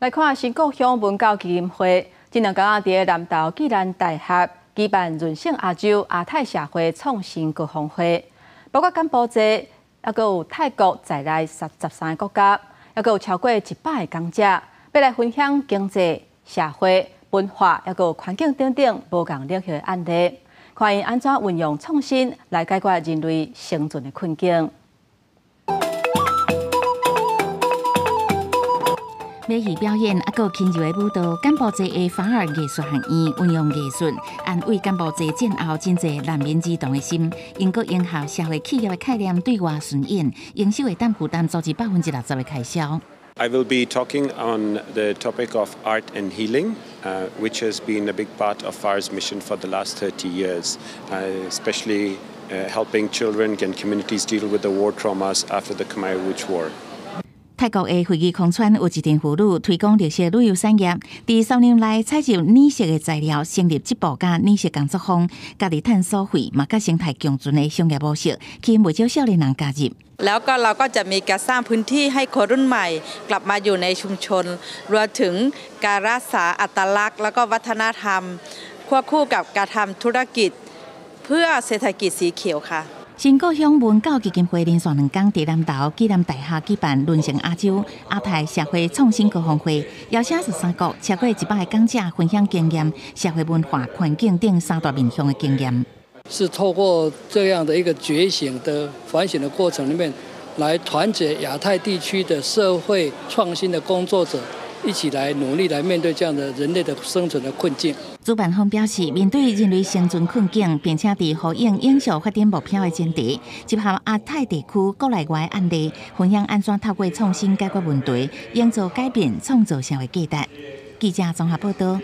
來看新故鄉文教基金會，這兩工佇南投暨南大學舉辦潤盛亞洲亞太社會創新高峰會，包括柬埔寨，猶閣有泰國在內13個國家，猶閣有超過100個講者，欲來分享經濟、社會、文化，猶閣有環境等等無仝領域的案例，看𪜶按怎運用創新來解決人類生存的困境。馬戲表演，猶閣有輕柔的舞蹈。柬埔寨的法爾藝術學院運用藝術安慰柬埔寨戰後真濟難民兒童的心。英國迎合社會企業的概念對外巡演，營收會當負擔組織60%的開銷。 I will be talking on the topic of art and healing, which has been a big part of FAR's mission for the last 30 years, especially helping children and communities deal with the war traumas after the Khmer Rouge War. 泰國的惠儀空村有一陣婦女推廣綠色旅遊產業，佇山林內採集綠色的材料，成立織布佮染色工作坊，家己趁所費，嘛佮生態共存的商業模式，吸引袂少少年人加入。 แล้วก็เราก็จะมีการสร้างพื้นที่ให้คนรุ่นใหม่กลับมาอยู่ในชุมชนรวมถึงการรักษาอัตลักษณ์แล้วก็วัฒนธรรมควบคู่กับการทำธุรกิจเพื่อเศรษฐกิจสีเขียวค่ะ新故鄉文教基金會連續兩工佇南投暨南大學舉辦潤盛亞洲亞太社會創新高峰會，邀請13國超過100個講者分享經驗、社會文化、環境等三大面向的經驗。是透過這樣的一個覺醒的反省的過程裡面，來團結亞太地區的社會創新的工作者，一起來努力來面對這樣的人類的生存的困境。主辦方表示，面對人類生存困境，並且佇呼應永續發展目標的前提，集合亞太地區國內外案例，分享按怎透過創新解決問題，營造改變，創造社會價值。記者綜合報道。